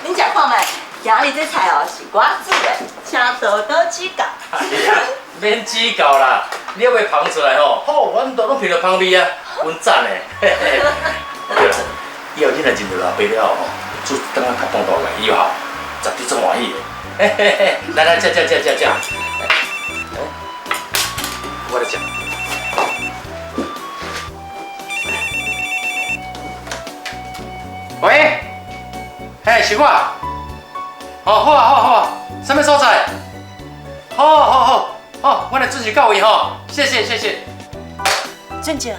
恁食看覓，今仔日這菜哦是我煮的，請多多指教。免指教啦，你猶未捧出來吼，好，阮都攏聞著芳味啊，阮讚的。對啦，以後你若認著老爸了後吼，煮一頓仔較當道的以後，絕對足歡喜的。嘿嘿嘿，來來，食食食食食。我來食。喂，嘿，是我。哦，好啊，好啊，好啊，啥物所在？好，好，好，好，我來準時到位吼，謝謝，謝謝。俊杰，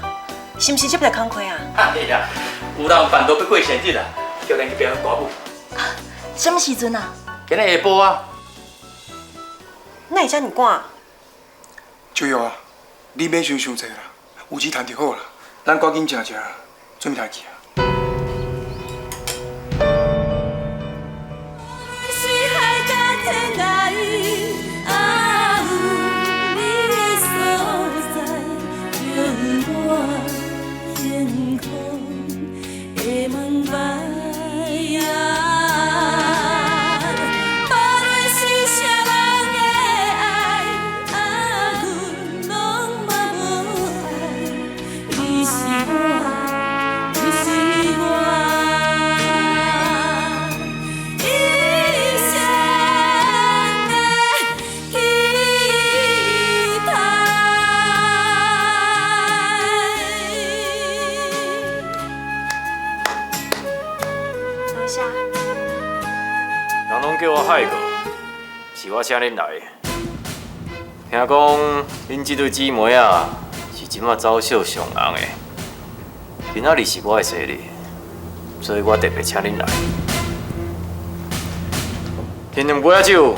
是毋是接著工課啊？哎呀，有人辦桌欲過生日啊，叫咱去表演歌舞。啥物時陣啊？今仔下晡啊。哪會遮爾趕？秋玉啊，你免想傷濟啦，有錢趁就好啦。咱趕緊食食，準備來去啊。人攏叫我海哥，是我請恁來的。聽講恁這對姊妹仔是這馬走秀上紅的，今仔日是我的生日，所以我特別請恁來。添兩杯仔酒，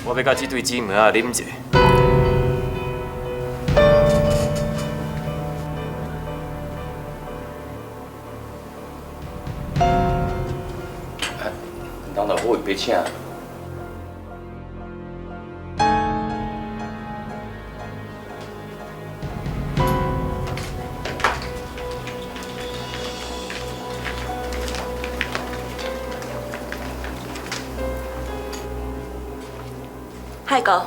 我欲佮這對姊妹仔啉者。人就好會白請。海哥，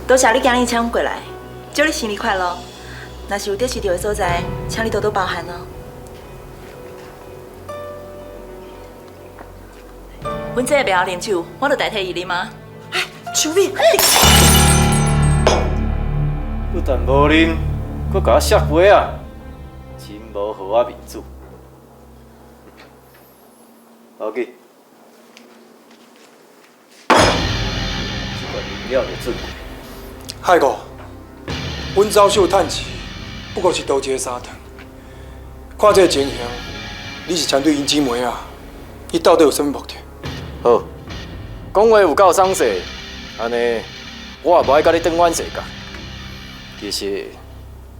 多謝你今日請阮過來，祝你生日快樂。若是有得失著的所在，請你多多包涵哦。阮這个袂曉啉酒，我就代替伊啉啊。哎，秋美，不但無啉，閣共我摔杯仔，真無予我面子。老記，這罐飲料就準。海哥，阮走秀趁錢，不過是圖一个三頓。看這个情形，你是針對𪜶姊妹仔，伊到底有啥物目的？好，講話有夠爽勢，按呢我也無愛佮你轉彎計較。其實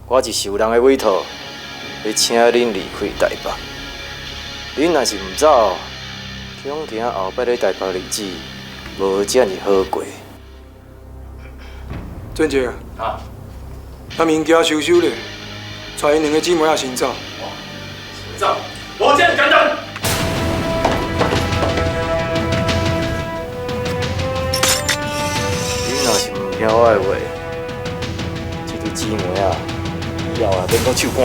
我是受人的委託，欲請恁離開台北。恁若是毋走，恐驚後擺咧台北日子無遮爾好過。俊杰啊，咱物件收收咧，帶𪜶兩个姊妹仔先走。先走，無遮爾簡單。恁若是毋聽我的話，這對姊妹仔以後也免閣唱歌。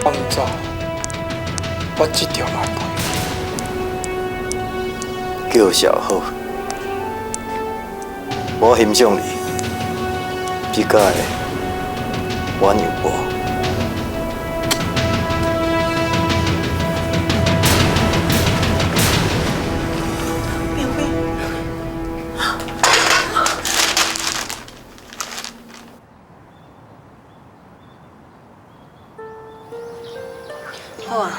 放走，我這條嘛會。叫小好，我欣賞你，這擺我讓步。好啊，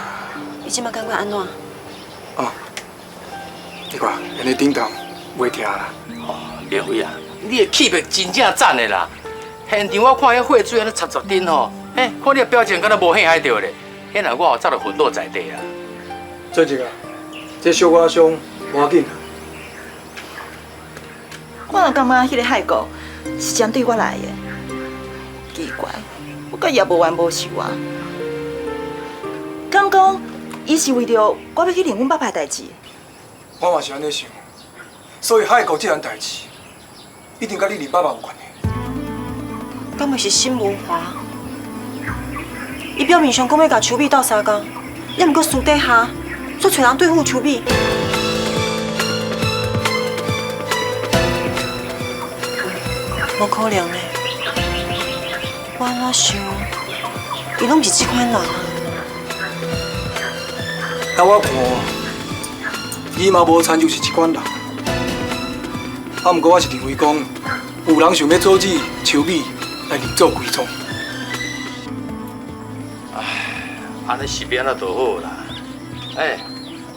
你這馬感覺按怎？哦，你看，𪜶的頂頭袂疼啦。哦，廖輝啊，你的氣魄真正讚的啦！現場我看彼血水按呢插插頂吼，嘿，看你的表情敢若無嚇害著咧，彼若我早就昏倒在地啊。俊杰啊，這小可傷無要緊啦。我也感覺彼个海哥是針對我來的，奇怪，我佮伊也無冤無仇啊。敢講伊是為著我欲去認阮爸爸的代誌？我嘛是按呢想，所以海國這項代誌，一定佮你認爸爸有關係。敢會是沈文華？伊表面上講欲共秋美鬥相共，也毋過私底下煞揣人對付秋美。無可能的，我按怎想，伊攏毋是這款人啊。那我看，伊嘛無親像是這款人。啊，毋過我是認為講，有人想欲阻止秋美來認祖歸宗。唉，按呢是欲按怎就好啦。哎，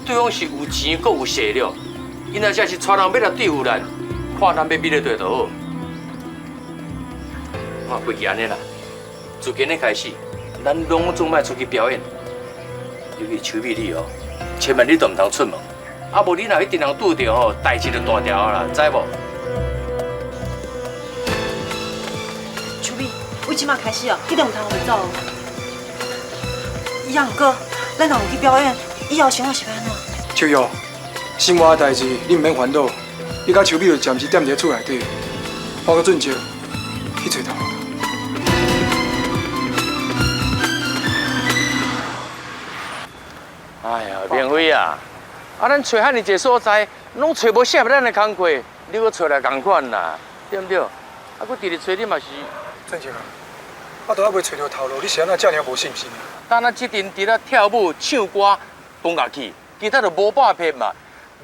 對方是有錢閣有勢力，𪜶若真是帶人欲來對付咱，看咱欲比咧對就好。我規矩按呢啦，自今日開始，咱攏總莫出去表演，尤其秋美你哦，千萬你都毋通出門，啊無你若彼陣人拄著吼，代誌就大條啦，知無？秋美，為這馬開始哦，一定毋通予伊走。也毋過，咱若有去表演，以後生活是欲按怎？秋玉，生活的代誌你毋免煩惱，你佮秋美就暫時踮佇厝內底，我佮俊哲去揣頭路。哎呀，明輝啊，啊，咱揣遐爾濟所在，攏揣無適合咱的工課，你閣揣來仝款啦，對毋對？啊，閣直直揣你嘛是。俊哲啊，啊，都猶未揣著頭路，你是按怎遮爾無信心？等咱這陣佇咧跳舞、唱歌、放樂器，其他就無半撇嘛。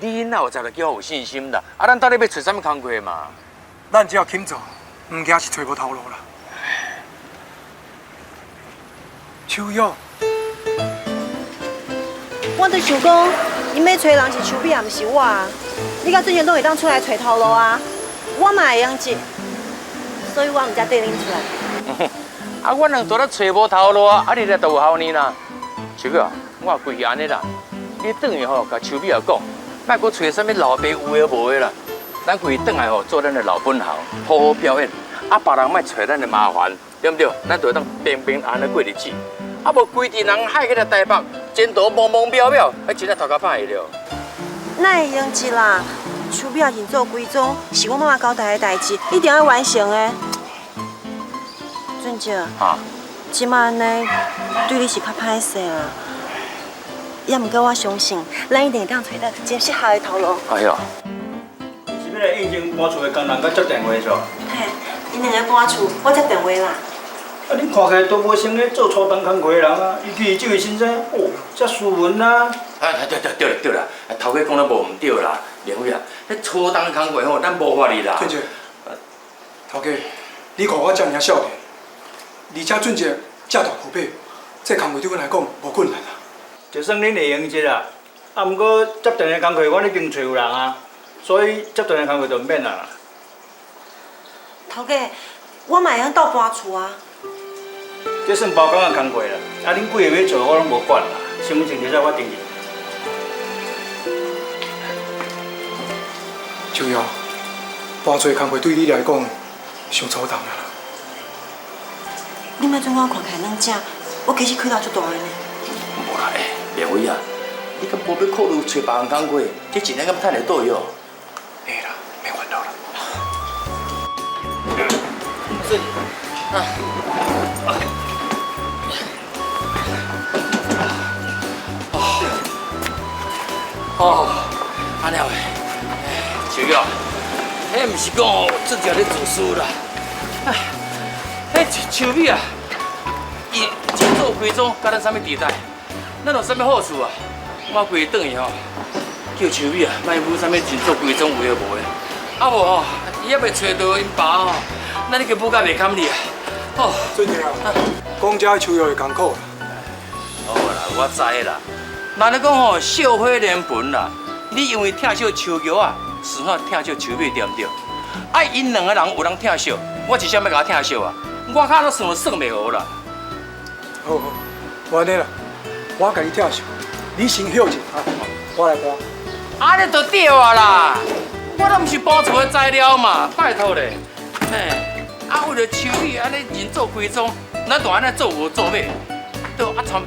你哪有才來叫我有信心啦？啊，咱到底欲揣啥物工課嘛？咱只要肯做，毋驚是揣無頭路啦。秋玉。我就想講，𪜶欲揣人是秋美，也毋是我啊。你佮俊賢攏會當出來揣頭路啊，我嘛會用這，所以我毋才綴恁出來。啊，阮兩拄咧揣無頭路啊，啊，你來都有效呢啦。秋美啊，我規矩按呢啦，你轉去吼，共秋美仔講，莫閣揣啥物老爸有的無的啦。咱規轉來吼，做咱的老本行，好好表演。啊，別人莫揣咱的麻煩，對毋對？咱就會當平平安安過日子。啊，無規陣人害去來台北，前途茫茫渺渺，彼真正頭殼歹去了。哪會用得啦？秋美仔認祖歸宗是阮媽媽交代的代誌，一定愛完成的。俊哲，這馬按呢對你是較歹勢啦。也毋過我相信，咱一定會當揣到真適合的頭路。哎喲，是欲來應徵搬厝的工人，佮接電話是？嘿，𪜶兩个搬厝，我接電話啦。啊，恁看起來都無像咧做粗重工課的人啊，尤其這位先生，哦，遮斯文啊。啊，對對對對啦，頭家講得無毋對啦，連輝啊，彼粗重工課吼，咱無法哩啦。俊哲，頭家，你看我遮爾少年，而且俊哲遮大苦背，這工課對阮來講無困難啊。就算恁會用這啦，啊，毋過接電的工課，阮已經揣有人啊，所以接電的工課就毋免啦。頭家，我嘛會用鬥搬厝啊。這算包工的工課啦，啊，恁幾个欲做，我攏無管啦。身份證摕來我登記。秋瑤，搬厝的工課對你來講，傷粗重啦。你莫總我看起來軟正，我其實氣力足大的呢。無啦，欸，連輝啊，你敢無欲考慮揣別項工課？這錢咱敢趁會倒去哦？會啦，免煩惱啦。是。啊。哦，按呢话，秋玉，彼毋是讲哦，俊哲咧自私啦。哎，彼秋美啊，伊认祖归宗，佮咱啥物地带？咱有啥物好处啊？我规转去吼，叫秋美啊，莫舞啥物认祖归宗有的无的。啊无吼，伊犹未揣著𪜶爸吼，咱已經舞甲袂堪哩啊！哦，俊哲啊，講這秋玉會艱苦啦。好啦，我知啦。人咧講吼，惜火連盆啦。你因為疼惜秋玉啊，事後疼惜秋美對毋對？啊，𪜶兩个人有人疼惜，我是啥物共疼惜啊？我較都算算袂好啦。好好，無按呢啦，我共你疼惜，你先歇陣啊，我來搬。按呢就對啊啦，我都毋是搬厝的材料嘛，拜託咧。嘿，啊，啊，为了秋美按呢人做规装，咱就按呢做无做尾，对啊，参嘛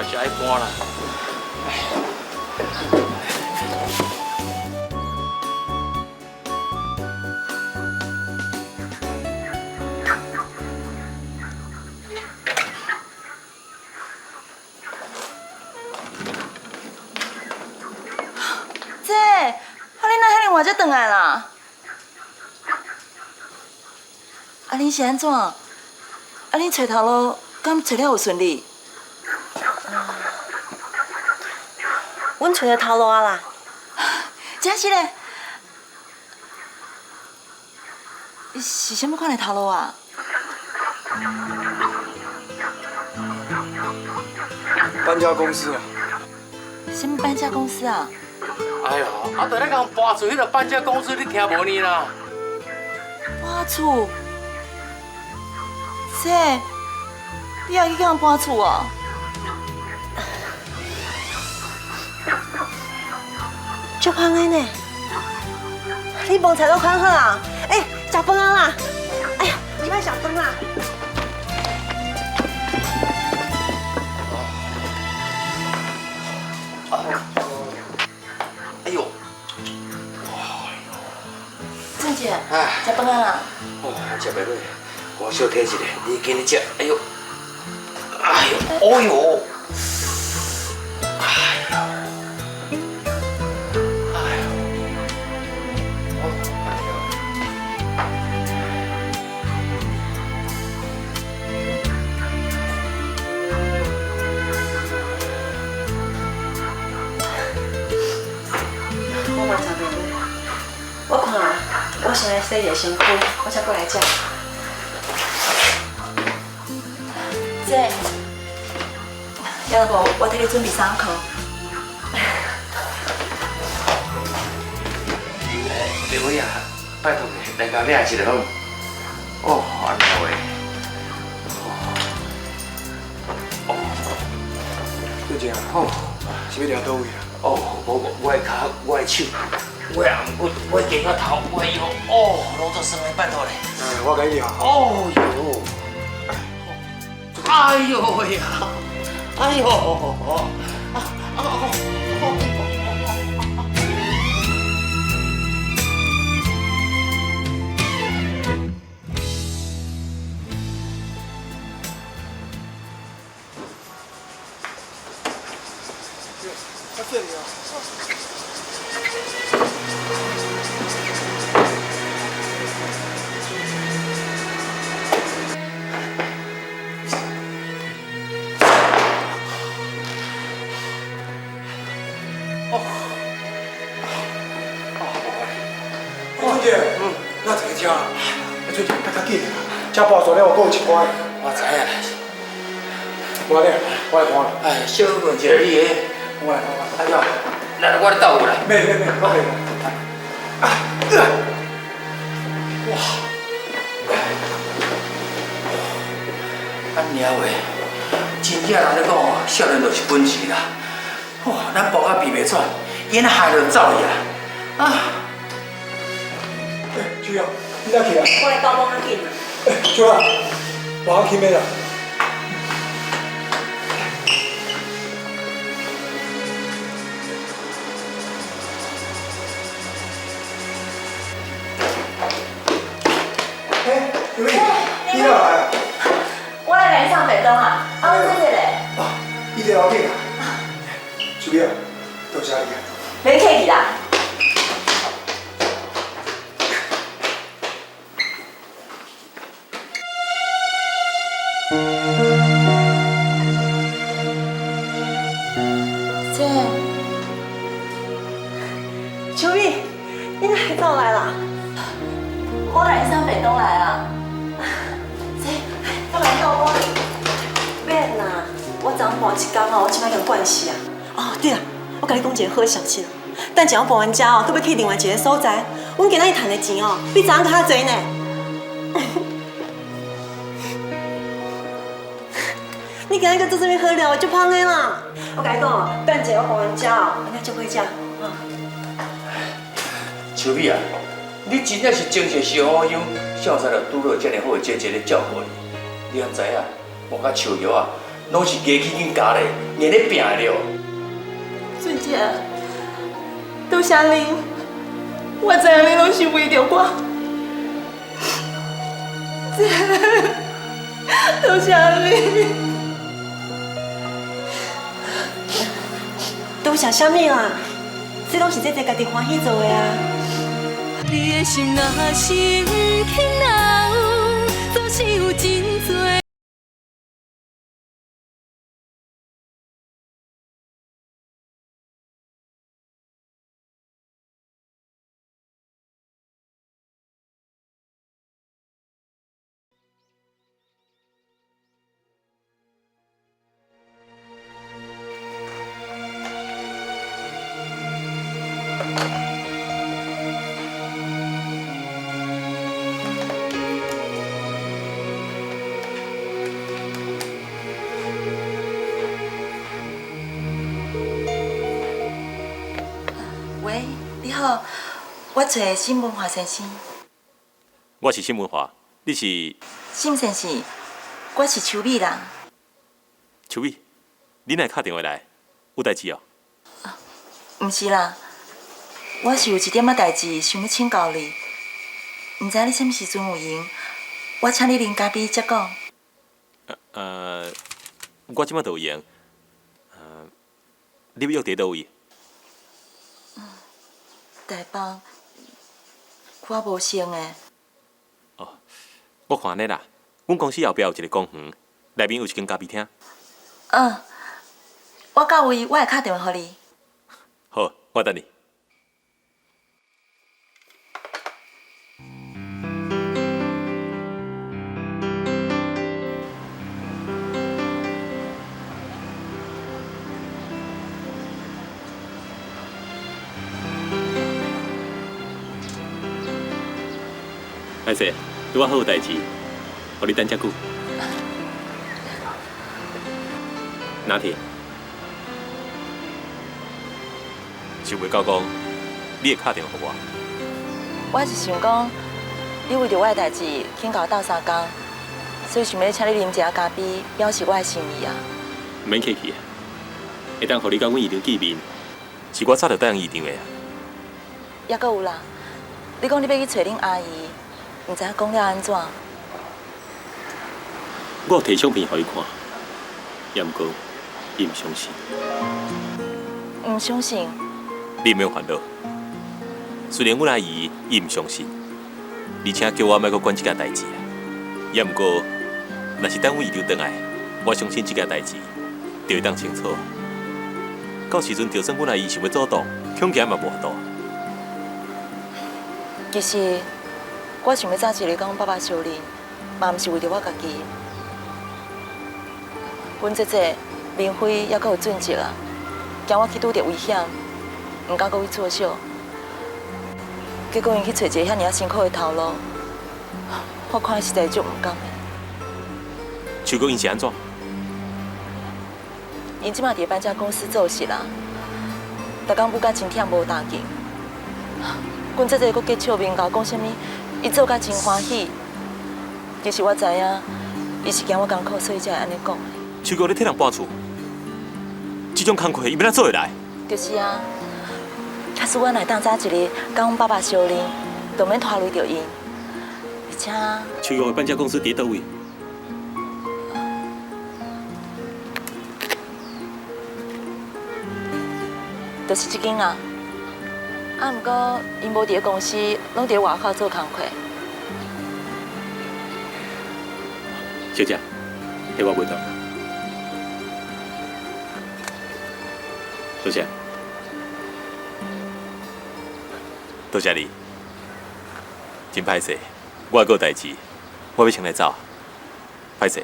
是爱搬啦。姐，啊你哪遐尔晚才转来啦？啊恁是按怎？啊恁揣头路敢揣了有顺利？阮揣著头路啊啦。真是咧？是啥物款的头路啊？搬家公司啊。啥物搬家公司啊？哎呦，啊，就咧共搬厝彼个搬家公司，你听无呢啦？搬厝？姐，你也去共人搬厝啊？足芳的呢，你饭菜都款好啊？欸，食饭啊啦！哎呀，你莫食饭啦。哎呦，郑姐，食饭啊啦？哦，食袂落，我小体一下，你紧去食。哎呦，哎呦，哎呦，哎呦，哎呦，哎呦。我嘛食袂落，我看我先来洗一下身躯，我才过来食。姐，要无我替你准备衫裤。刘伟啊，拜托你来共领一下好无？哦，按呢话。哦，最近啊，是欲掠佗位啊？哦，无无，我的跤，我的手，我的頷骨，我的肩胛头，我的腰，哦，拢足酸的，拜托咧。哎，我共你掠。哦哟，哎呦喂呀，哎呦，啊啊哦。较顺利啊。春姐，那一个车，春姐，较较紧，车搬煞了，阁有一寡。我知影啦。我咧，我来看。哎，小问一下你的，我来看。哎呀，来，我来斗有啦。免免免，我袂。啊！哇！啊娘话，真正人咧讲哦，少年就是本事啦。哦，咱步甲避袂转，伊若害就走去啊。啊！欸，秋啊，你哪去啊？我来兜风较紧。欸，秋啊，我去咩啦？欸，秋美，你哪来啊？我来给你送便当啊！啊，阮姐姐咧？啊，伊伫楼顶啊。秋美啊，多谢你啊。免客气啦。姐，秋美，你哪会走来啦？我来送便当来啊。姐，我来倒我。免啦，我昨昏搬一工哦，我这摆已经惯势啊。哦，对啦，我共你讲一个好消息，等下我搬完家哦，阁欲去另外一个所在。阮今仔日趁的钱哦，比昨昏阁较济呢。你今日阁做啥物好料？足芳的啦！我共你讲，等下我搬完家哦，咱才做伙食。秋美啊，你真正是情色相好，才有才会拄到遮尔好的姐姐咧照顾你。你敢知影？我佮秋玉啊，拢是牙齿紧咬咧，硬咧拼的了。俊杰，多谢你，我知影你拢是为著我。多谢你。多谢啥物啦？这拢是姐姐家己欢喜做的啊。你的心若是毋肯留，总是有真多。喂，你好，我找沈文华先生。我是沈文华，你是？沈先生，我是秋美啦。秋美，你哪会敲电话来？有代志哦？毋是啦，我是有一点仔代志想欲请教你，毋知你啥物时阵有闲，我请你啉咖啡才讲。我这摆都有闲。你欲约佇佗位？台北，我无闲的。哦，我看按呢啦，阮公司后壁有一个公园，内面有一间咖啡厅。嗯，我到位，我会敲电话予你。好，我等你。歹势，拄仔好有代志，予你等遮久。拿铁，想袂到讲，你会敲电话予我。我是想讲，你为著我的代志肯共我斗相共，所以想欲请你啉一下咖啡，表示我的心意啊。毋免客气啊，会当予你佮阮姨丈见面，是我早就答应姨丈的啊。犹阁有啦，你讲你欲去揣恁阿姨，毋知影讲了按怎？我有提相片予伊看，也毋过伊毋相信。毋相信？你毋免烦恼，虽然阮阿姨伊毋相信，而且叫我莫阁管这件代志啊，也毋过，若是等阮姨丈转来，我相信这件代志就会当清楚。到时阵，就算阮阿姨想欲阻挡，恐惊嘛无法度。其实，我想欲早一日佮阮爸爸相认，嘛毋是为著我家己。阮姐姐明辉犹阁有准则啊，惊我去拄著危险，毋敢阁去作秀。结果𪜶去揣一个遐尔仔辛苦的头路，我看实在足毋甘的。秋菊𪜶是按怎？𪜶这马伫搬家公司做事啦，逐工舞甲真忝无同劲。阮姐姐阁结笑面，共我讲啥物，伊做甲真欢喜。其实我知影，伊是惊我艰苦，所以才会按呢讲的。秋菊咧替人搬厝，这种工课伊欲按怎做会来？就是啊，假使我若会当早一日佮阮爸爸相认，就免拖累著𪜶。而且，秋菊的搬家公司伫佗位？就是这间啊。啊，毋过𪜶无伫咧公司，拢伫外口做工课。小姐，替我买单。多谢，多谢你。真歹势，我还阁有代志，我欲先来走。歹势。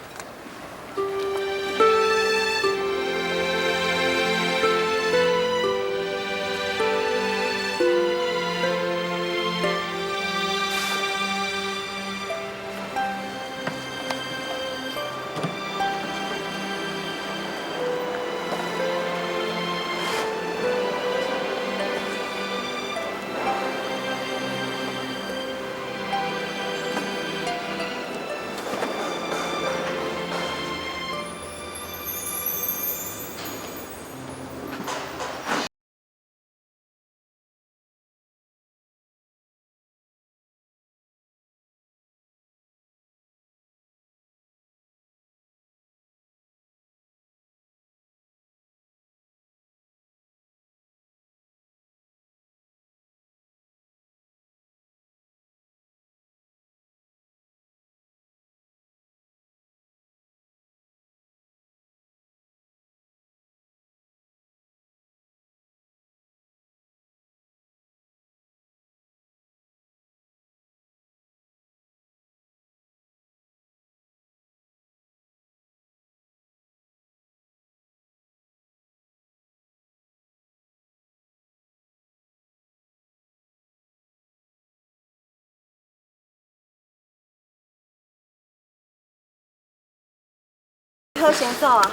好，先走啊！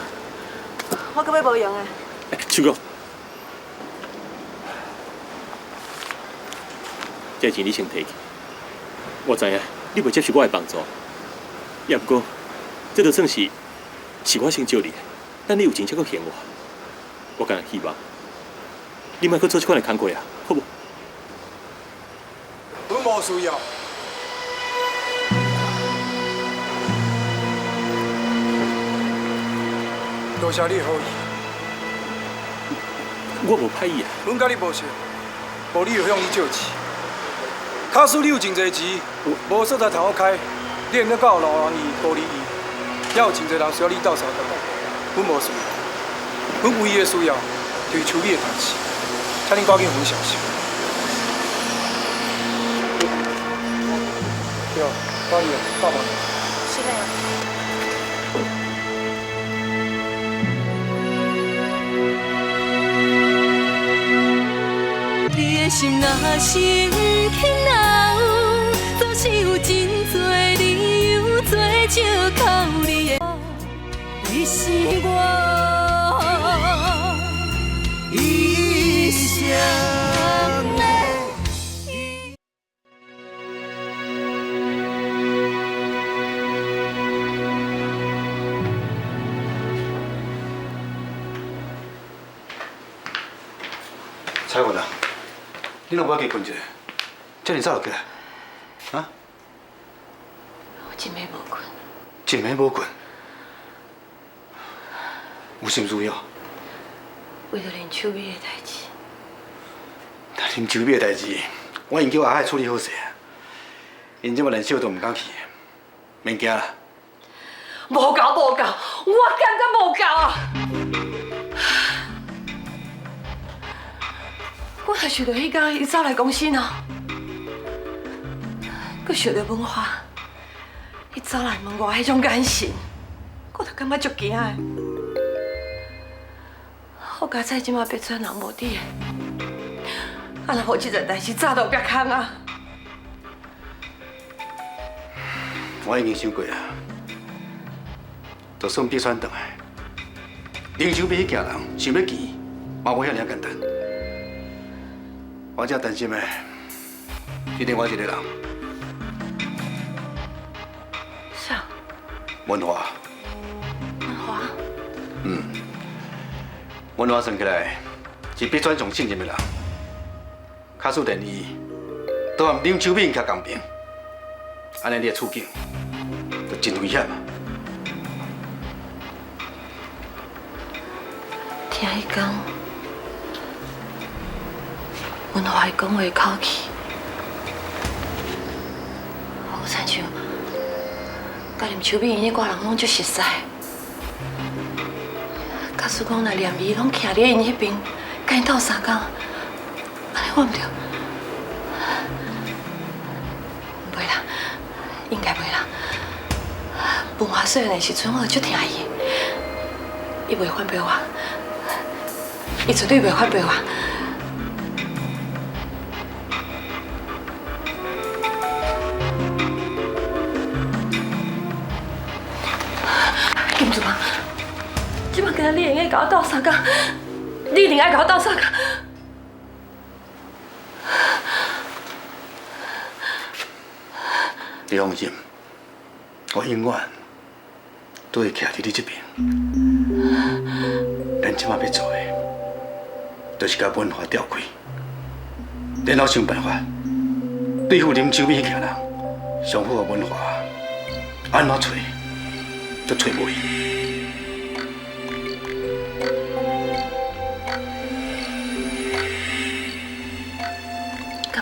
我阁欲无闲的。秋哥，这钱你先提去。我知影你袂接受我的帮助，也毋过，这就算是是我先借你的，等你有钱才阁还我。我干焦希望你莫阁做这款的工课啊，好无？阮无需要。多谢你的好意。我无歹意啊。阮佮你无熟，无理由向你借钱。假使你有真济钱，无所在通好开，你会用到老人院、孤儿院，遐有真济人需要你斗相共。阮无需要，阮唯一的需要就是秋美的代志，请恁赶紧予阮消息。对，赶紧到忙。是嘞。你的心若是毋肯留，总是有真多理由做借口。你的，你是我一生的。彩云啊，你拢无爱加困一下，遮尔早就起来，啊？我一暝无困。一暝无困，有心事哦？为著林秋美的代志。林秋美的代志，我已经叫阿海处理好势啊。𪜶这马连小都毋敢去，免惊啦。无够无够，我感觉无够啊！我若想著彼工伊走来公司喏，阁想著文华，伊走来问我彼种眼神，我就感觉足惊的。好佳哉，这马白川人无伫，啊，若无这件代志早就变空啊！我已经想过啊，就算白川转来，林秋美彼件人想欲见，嘛无遐尔简单。我正担心的是另外一个人。啥？文华。文华。嗯，文华算起来是白川上信任的人。假使连伊都和林秋美徛仝边，按呢你的处境就真危险啊！听伊讲，文华讲话口气，好亲像佮林秋美𪜶彼挂人拢足熟似。假使讲若连伊拢徛伫𪜶彼边，佮𪜶斗相共，按呢我毋著？袂啦，应该袂啦。文华细汉的时阵，我就足听伊的，伊袂反背我，伊绝对袂反背我。金主啊，这马今日你会用共我斗相共，你一定爱共我斗相共。你放心，我永远都会徛伫你这边。咱这马欲做的，就是共文华调开，然后想办法对付林秋美彼群人，上好的文华按怎揣都揣无去。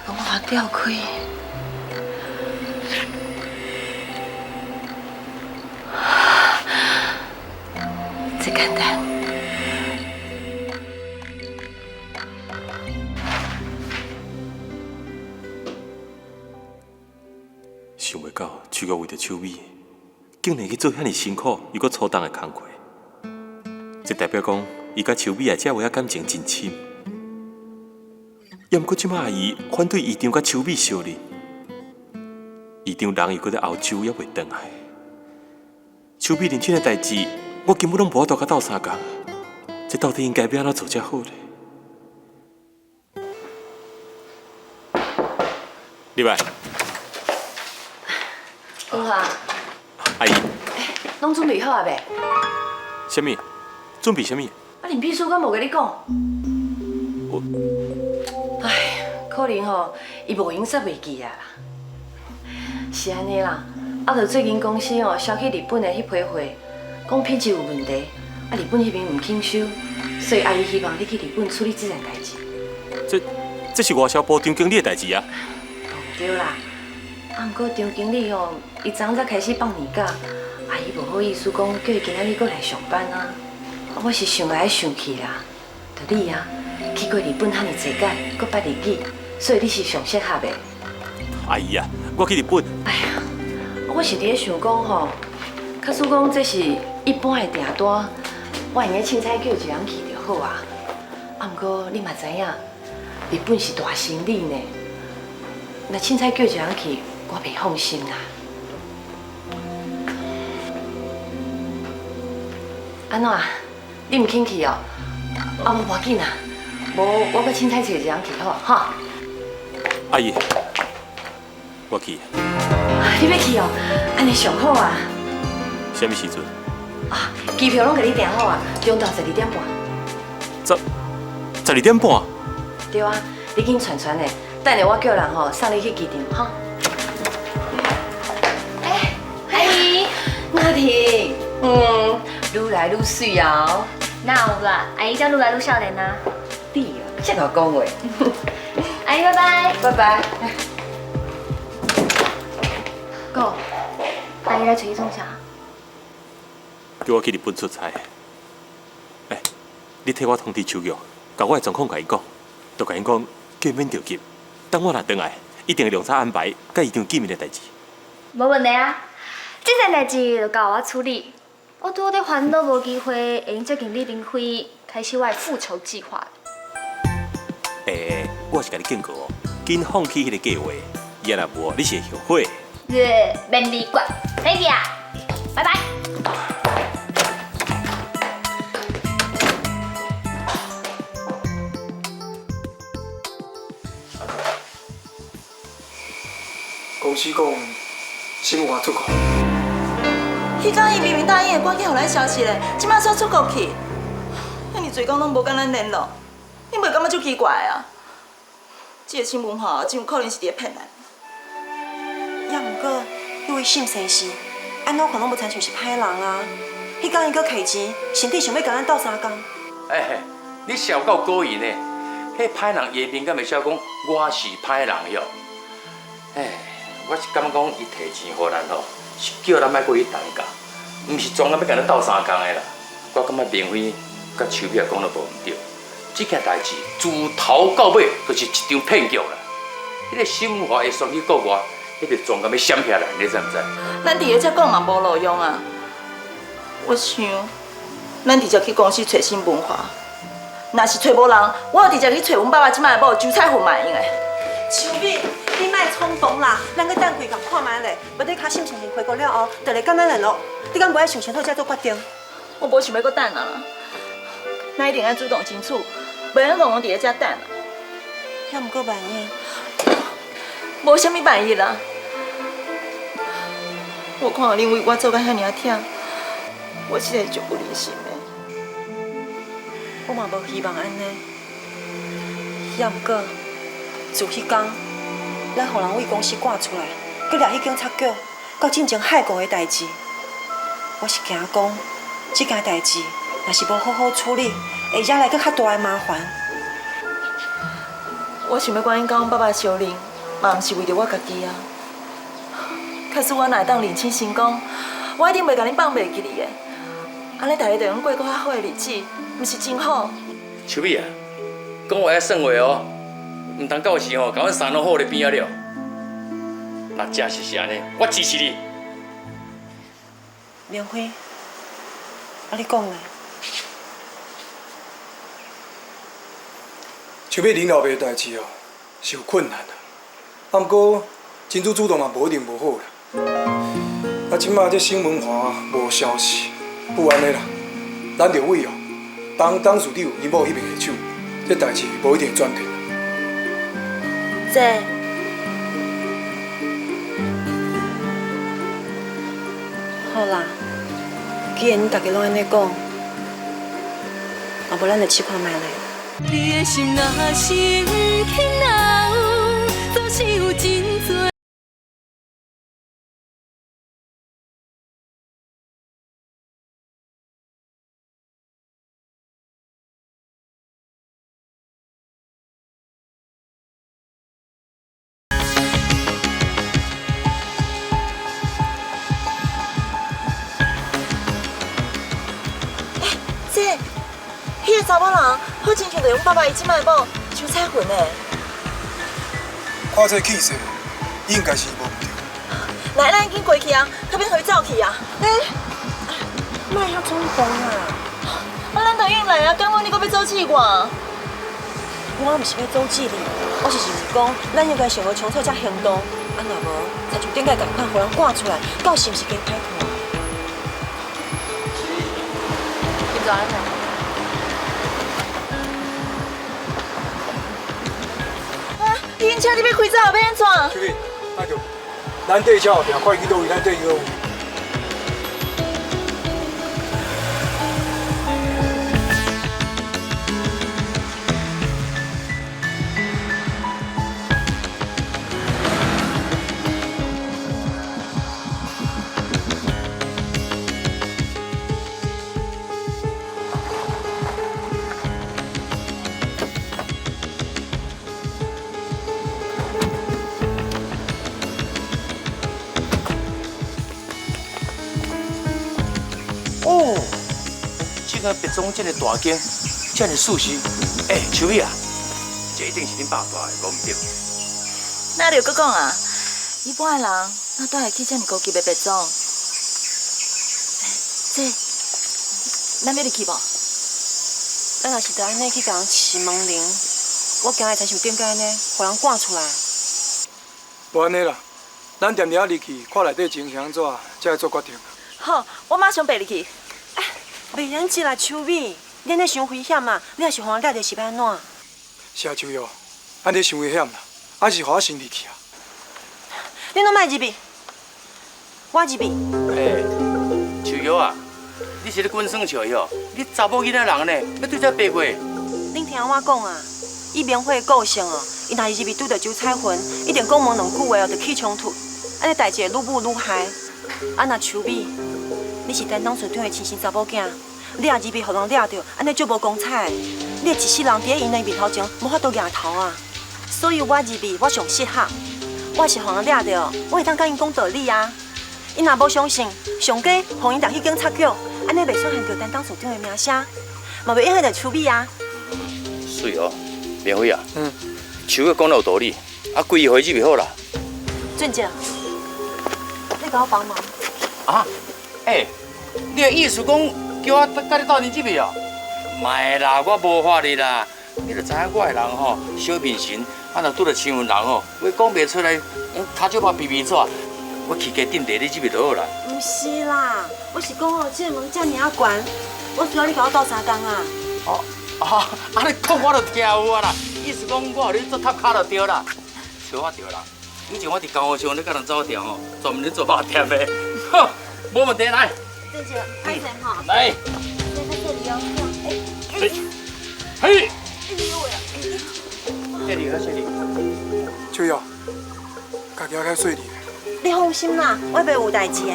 共文华调开。这简单。想袂到，秋菊为著秋美，竟然去做遐尔辛苦又阁粗重的工课。这代表讲，伊佮秋美的这位仔感情真深。也毋过这摆阿姨反对姨丈佮秋美相认，姨丈人又阁伫欧洲，犹未转来。秋美认亲的代志，我根本攏無法度共鬥相共，這到底應該欲按怎做才好咧？入來。文華。阿姨。攏準備好啊未？啥物？準備啥物？啊，林秘書敢無共你講？我。唉，可能吼，伊無閒煞袂記啊啦。是按呢啦，啊，就最近公司吼銷去日本的彼批貨，講品質有問題，啊，日本彼邊毋肯收，所以阿姨希望你去日本處理這件代誌。這是外銷部張經理的代誌啊。對啦，啊，毋過張經理吼，伊昨昏才開始放年假，阿姨無好意思講叫伊今仔日閣來上班啊。我是想來想去啦，就你啊，去過日本遐爾濟擺，閣捌日語，所以你是上適合的。阿姨啊，我去日本。哎呀，我是佇咧想講吼，假使講這是一般的訂單，我會用凊彩叫一個人去就好啊。啊，毋過你嘛知影，日本是大生意呢，若凊彩叫一個人去，我袂放心啦。按怎？你毋肯去哦？啊，無要緊啦，無我閣凊彩揣一個人去好哈。阿姨，我去。你欲去哦？按呢上好啊。啥物時陣？啊，機票攏共你訂好啊，中晝12點半。十二點半？對啊，你緊傳傳的，等下我叫人吼送你去機場哈。欸，阿姨，雅婷，愈來愈媠啊！哪有啦，阿姨才愈來愈少年啊。你哦，這麼講話。阿姨拜拜。拜拜。哥，阿姨來揣你創啥？叫我去日本出差。欸，你替我通知秋玉，共我的狀況共伊講，就共𪜶講，叫𪜶免著急，等我若轉來，一定會量早安排，佮伊場見面的代誌。無問題啊，這件代誌就交我處理。我拄好佇煩惱無機會會用接近李明輝，開始我的復仇計劃。欸，我是共你警告哦，緊放棄彼个計劃，伊若無，你是會後悔。免你管，再見啊，拜拜。公司講新華出國。彼工伊明明答應會趕緊予咱消息咧，這擺煞出國去，遐爾濟工攏無佮咱聯絡，你袂感覺足奇怪啊？這个新文華真有可能是佇咧騙咱。也毋過，彼位沈先生，按怎看攏無親像是歹人啊？彼工伊閣摕錢，甚至想欲共咱鬥相共。欸，你是有夠過癮呢？彼歹人伊的面敢會寫講我是歹人喲？欸，我是感覺講伊提錢予咱吼，是叫咱莫閣去擔假，毋是專工欲共咱鬥相共的啦。我感覺明輝佮秋美講得無毋對，這件代誌自頭到尾就是一場騙局啦。彼个沈華會送去國外，彼個專工欲閃起來，你知毋知？咱佇咧遮講嘛無路用啊。我想，咱直接去公司揣沈文華，若是揣無人，我就直接去揣阮爸爸這擺的某周彩雲嘛會用的。秋美，你莫衝動啦，咱閣等幾工看覓咧，無你卡沈先生回國了後，就來佮咱聯絡。你敢無愛想清楚才做決定？我無想欲閣等啊啦，咱一定愛主動爭取，袂用戇戇佇咧遮等啊。也毋過萬一，無啥物萬一啦。我看到恁為我做甲遐爾啊忝，我實在足無忍心的。我嘛無希望按呢，也毋過自彼工，咱予人為公司趕出來，閣掠去警察局，到進前害國的代誌，我是驚講，這件代誌若是無好好處理，會惹來閣較大的麻煩。我想欲趕緊佮阮爸爸相認，嘛毋是為著我家己啊。假使我若會當認親成功，我一定袂共恁放袂記你的。按呢，大家就會用過閣較好的日子，毋是真好？秋美啊，講話愛算話哦，毋通到時吼，共阮三老虎咧邊仔了。若真實是按呢，我支持你。明輝，啊你講咧？秋美恁老爸的代誌哦，是有困難啊。啊，毋過真主主動嘛，無一定無好啦。啊，這擺這沈文華無消息，不按呢啦，咱就委哦，董董事长伊某彼边下手，这代志无一定会转变。这，好啦，既然大家拢按呢讲，啊无咱就试看觅咧。你的心若是毋肯留，总是有真济。这，彼个查某人好亲像就是阮爸爸伊这摆的某邱彩云呢。看这气势，应该是无毋对。来，咱紧过去啊，较免予伊走去啊。欸，莫遐冲动啊！啊，咱就应来啊，敢问你阁欲阻止我？我毋是欲阻止你，我是认为讲，咱应该想个清楚才行动。啊，若无，亲像顶摆仝款，予人赶出来，到时毋是加歹看？你做安怎？啊！恁车你欲开走，欲按怎？秋美，莫叫，咱缀车后壁，看伊去佗位，咱缀伊佗位。哦，这个别庄这个大间，这么舒适。欸，秋美啊，这一定是恁爸住的，无毋对。那你又阁讲啊？一般的人哪住会起这么高级的别庄？这，咱欲入去无？咱若是著按呢去共人试门铃，我惊会亲像顶摆按呢，予人赶出来。无按呢啦，咱踮伫遐入去，看内底情形按怎，才会做决定。好，我马上爬入去。哎，袂用急啦，秋美，你按呢伤危险啊！你若是予人掠著是欲按怎？是啊，秋玉，按呢伤危险啦，还是予我先入去啊。你拢莫入去，我入去。欸，秋玉啊，你是咧滚耍笑哟？你查某囡仔人呢，欲对这爬过？恁听我讲啊，以明慧的个性哦，伊若是入去拄著周彩云，一定讲无两句话哦，就起冲突，按呢代志会愈舞愈害。啊，若秋美，你是陈董事长的亲生查某囝，你若入去予人掠著，按呢足无光彩的。你会一世人伫咧𪜶的面头前无法度举头啊。所以我入去，我上适合。我是予人掠著，我会当佮𪜶讲道理啊。𪜶若无相信，上加予𪜶带去警察局，按呢袂损害著陈董事长的名声，嘛袂影响著秋美啊。水哦，明辉啊，秋玉讲得有道理，啊，规回入去好啦。俊杰，你共我帮忙。啊？欸，你的意思讲叫我佮你斗阵入去哦？莫啦，我无法哩啦。你就知影我的人吼，小面神，啊若拄著亲近人吼，话讲袂出来，跤手肉皮皮纸，我起家顶地你入去就好啦。毋是啦，我是讲哦，这个门遮尔仔悬，我需要你共我斗相共啊。哦，啊，按呢讲我就听有啊啦，意思讲我予你做塔跤就对啦，笑我对啦。以前我伫江湖上咧佮人走跳吼，专门咧做肉店的，好，无问题来。俊杰，歹势吼。来。这较细腻哦。嘿，嘿。这里，这里。秋玉，家己较细腻。你放心啦，我袂有代志的。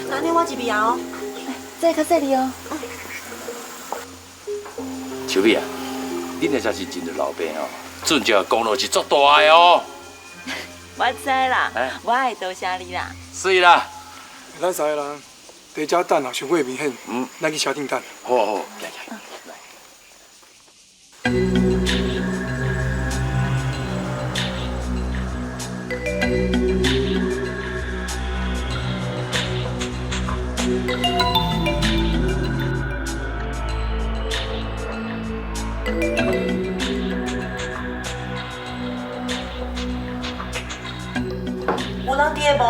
那呢，我入去啊哦。这较细腻哦。秋美啊，你那才是真的老爸哦，俊杰功劳是足大的哦。我知啦，我会多谢你啦。是啦。咱三个人伫遮等啊，伤过危险。咱去车顶等。好好，来来。有人佇个無？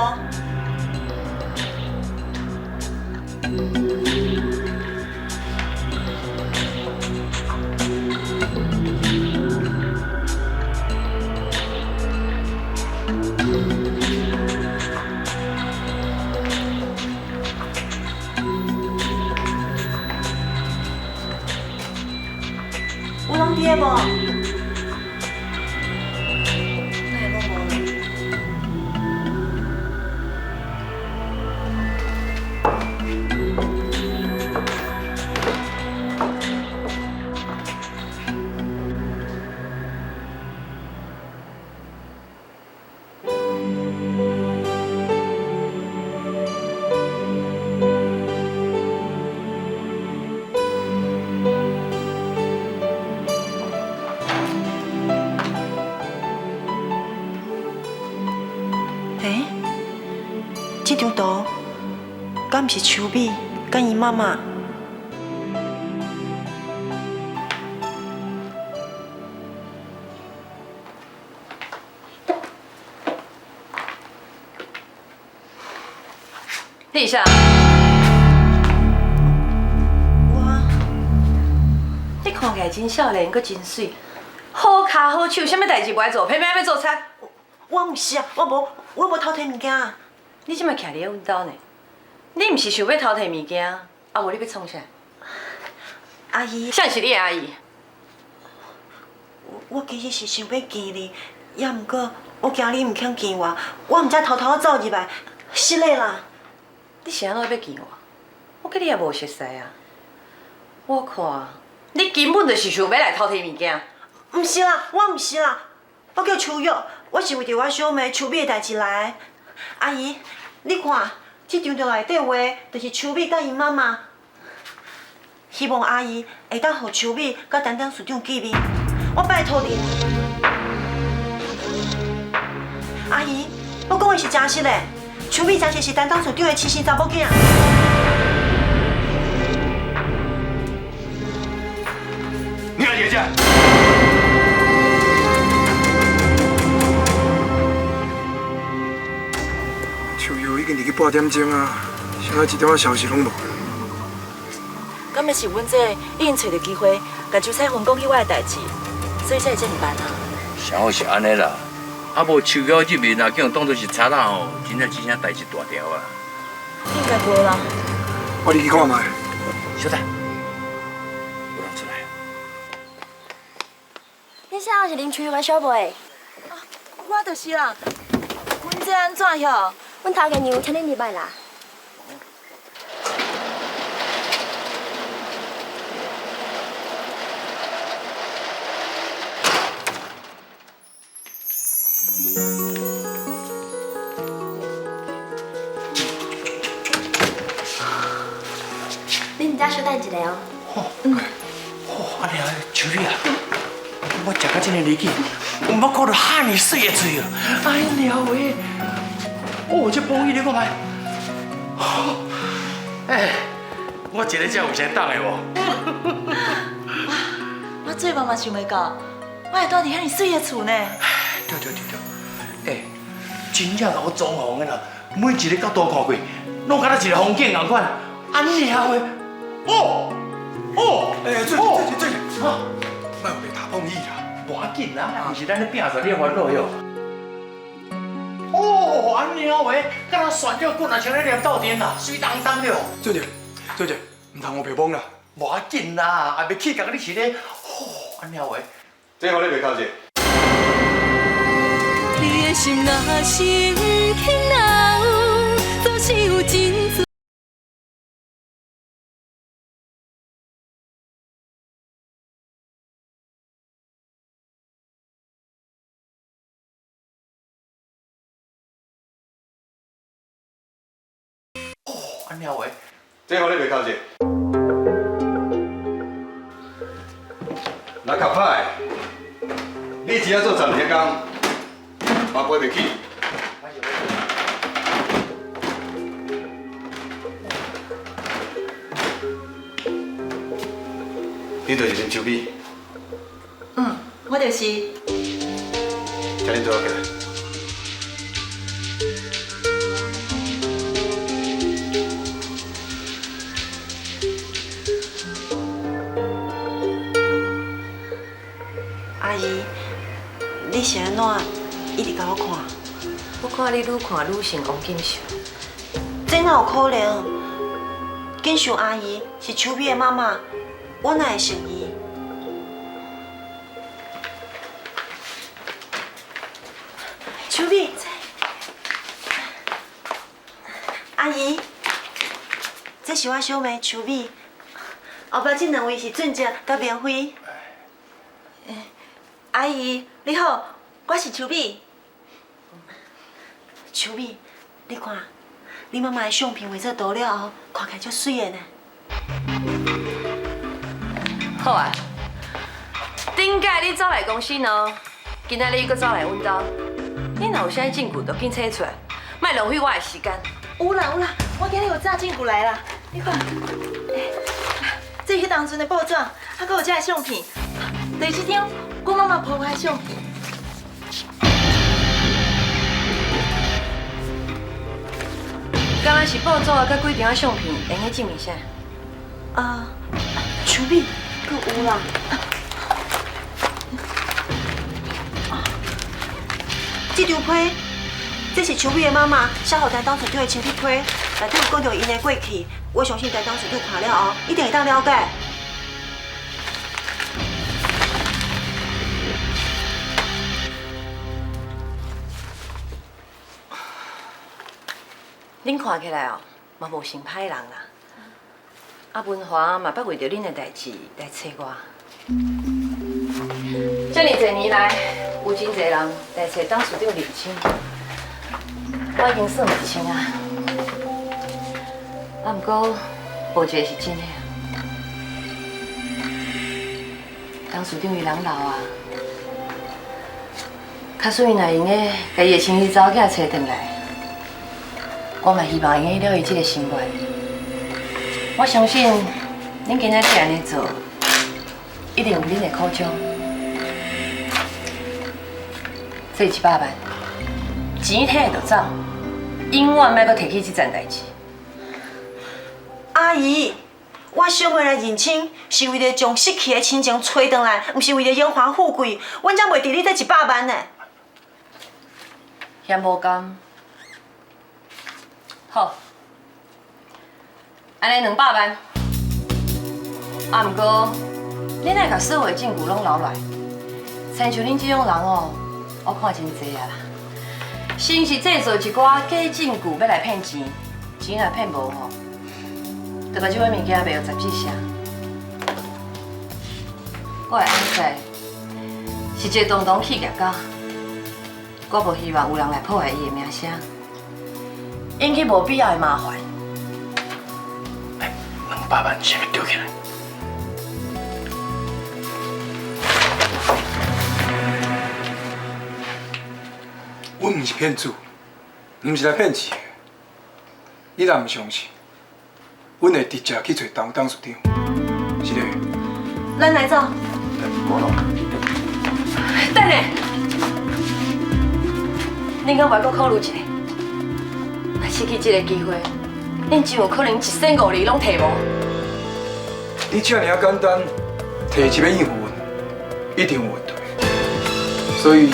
有人佇个無？哪會攏無人？欸，這張圖敢毋是秋美佮伊媽媽？你是啥？我，你看起來真少年，閣真媠，好跤好手，啥物代誌無愛做，偏偏欲做賊。我毋是啊，我無偷提物件。你這擺徛佇咧阮兜呢？你毋是想欲偷提物件，啊無你欲創啥？阿姨，誰是你的阿姨？我其實是想欲見你，也毋過我驚你毋肯見我，我毋才偷偷走入來，失禮啦。你是按怎欲見我？我佮你也無熟似啊。我看你根本就是想欲來偷提物件。毋是啦，我毋是啦，我叫秋玉，我是為著我小妹秋美的代誌來的。阿姨，你看，這張圖內底畫就是秋美佮伊媽媽。希望阿姨會當予秋美佮陳董事長見面，我拜託你。阿姨，我講的是真實的，秋美真實是陳董事長的親生查某囝。你來佇遮。秋葉已經入去半點鐘啊，啥一點仔消息攏無。敢會是阮這已經揣著機會，共周彩雲講起我的代誌，所以才會這麼慢啊？啥好是按呢啦，啊無秋葉入面啊，叫人當作是賊仔吼，真正真正代誌大條啊。應該無啦。我入去看覓。小等，有人出來。你啥是林秋葉小妹？啊，我就是啦。阮這按怎曉？阮頭家娘請恁入來啦。恁遮小等一下哦。嗯。哦，按呢啊，秋美啊，我食到這个離奇，毋捌看著遐爾媠的喙哦。哎娘喂！哦，這風雨你看覓？哎，我一个食有啥当的無？我做夢嘛想袂到，我會住佇遐爾媠的厝呢。對對對對，欸，真正共我裝潢的啦，每一个角度看過，攏敢若一个風景仝款。按呢話，哦哦，欸，做做做做，啊，莫有被打碰伊啦。無要緊啦，毋是咱咧拼做，你煩惱喲。哦，按呢話，敢若旋轉棍啊，像咧念斗阵啦，媠當當了。做者做者，毋通烏白摸啦。無要緊啦，也袂起共你是咧，吼，按呢話。這予你袂扣者。你的心若是毋肯留，總是有真濟。按呢話，這予你袂扣者。若較歹，你只要做10年的工，嘛赔袂起。你就是林秋美。嗯，我就是。請恁坐起來。你是按怎一直共我看？我看你愈看愈像王锦秀。这哪有可能？锦绣阿姨是秋美的妈妈，我哪会像伊？秋美，阿姨，这是我小妹秋美，后壁这两位是俊杰佮明辉。阿姨，你好，我是秋美。秋美，你看，你妈妈的相片画做图了后，看起来足媠的呢。好啊，顶摆你走来公司呢，今仔日又阁走来阮兜，你若有啥证据，就紧提出来，莫浪费我的时间。有啦有啦，我今日有早证据来啦，你看，这是彼当阵的报纸，还阁有这个相片，就是这张阮妈妈抱我的相片。敢若是报纸佮几张相片，会用得证明啥？啊，秋美，阁有啦。这张批，这是秋美的妈妈写予陈董事长的亲笔批，内底有讲到𪜶的过去，我相信陈董事长看了后，一定会当了解。恁看起来哦，嘛无像歹人啦。啊，文华嘛捌为著恁的代志来找我。遮尔济年来，有真济人来找董事长认亲，我已经算袂清啊。啊，毋过无一个是真的。董事长伊人老啊，假使伊若会用得共伊的亲生查某囝揣转来，我嘛希望会用得了伊这个心愿。我相信恁今仔日按呢做，一定有恁的苦衷。这100万，钱提就走，永远莫阁提起这层代志。阿姨，我小妹来认亲，是为了将失去的亲情揣转来，毋是为了荣华富贵。阮才袂值你这100万呢。嫌无甘，好，按呢200万。啊，毋过恁爱共所有的证据拢留落来，亲像恁这种人哦，我看真济啊啦。先是制造一寡假证据欲来骗钱，钱若骗无吼，就共这款物件卖予杂志社。我的翁婿是一个堂堂企业家，我无希望有人来破坏伊的名声，引起无必要的麻烦。200万是欲丢起来？阮毋是骗子，毋是来骗钱的。你若毋相信，阮会直接去找董董事长，是咧。咱来走。等下，恁敢袂阁考虑一下？若失去这个机会，恁真有可能一生五厘拢提无。你这尔简单，提一个应付阮，一定有问题，所以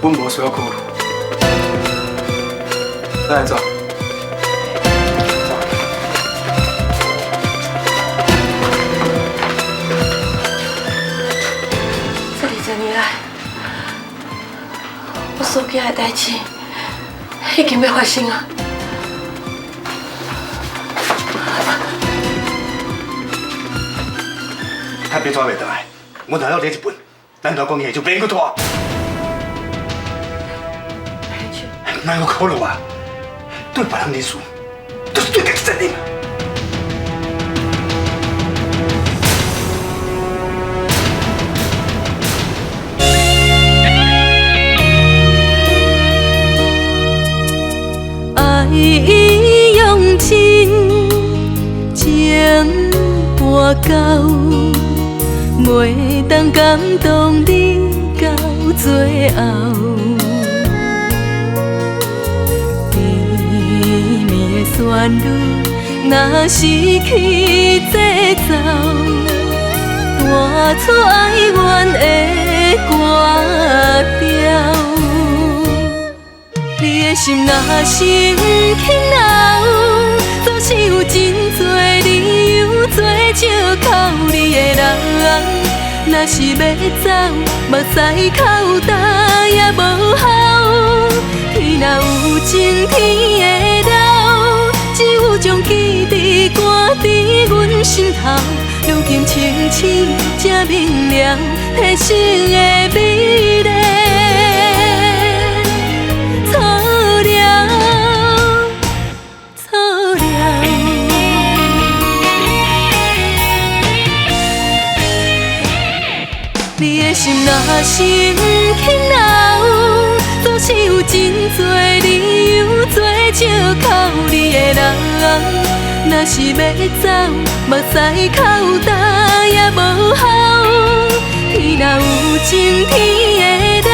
阮无需要考虑。咱来走。这20年来，我所惊的代志已经欲发生啊！他别抓袂转来，阮头了这一份，咱大关系就免阁拖。莫阁考虑啊！对别人仁慈，就是对家己残忍。爱已用尽，情跋到，袂当感动你到最后。甜蜜的旋律，若失去节奏，弹出哀怨的歌调。心若是毋肯留，总是有真濟理由做借口你的人。若是欲走，目屎哭焦也無效。天若有情天會老，只有將記憶趕佇阮心頭。如今清醒才明了，提醒的美麗。錯了，錯了。你的心若是毋肯留，總是有真濟理由做借口你的人。若是欲走，目屎哭焦也無效。天若有情天會老，